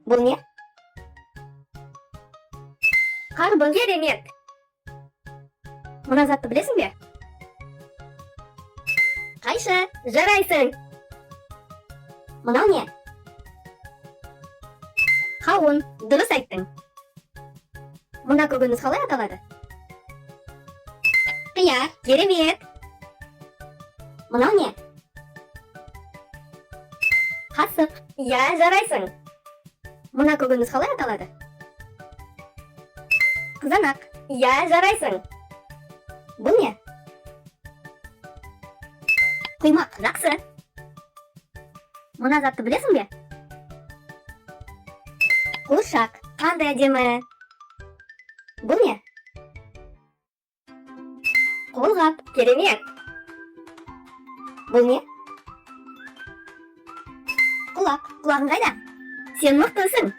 Бұл не? Қарбыз. Керемет! Мына затты білесің бе? Қайшы. Жарайсың! Мынау не? Қауын. Дұрыс айттың. Мына көкөніс қалай аталады? Қияр. Керемет! Мынау не? Қасық. Иә, жарайсың. Мына көкөніс қалай аталады? Қызанақ. Иә, жарайсың. Бұл не? Құймақ. Жақсы. Мына затты білесің бе? Қуыршақ. Қандай әдемі! Бұл не? Қолғап. Керемет! Бұл не? Құлақ. Құлағың қайда? Сен мықтысың.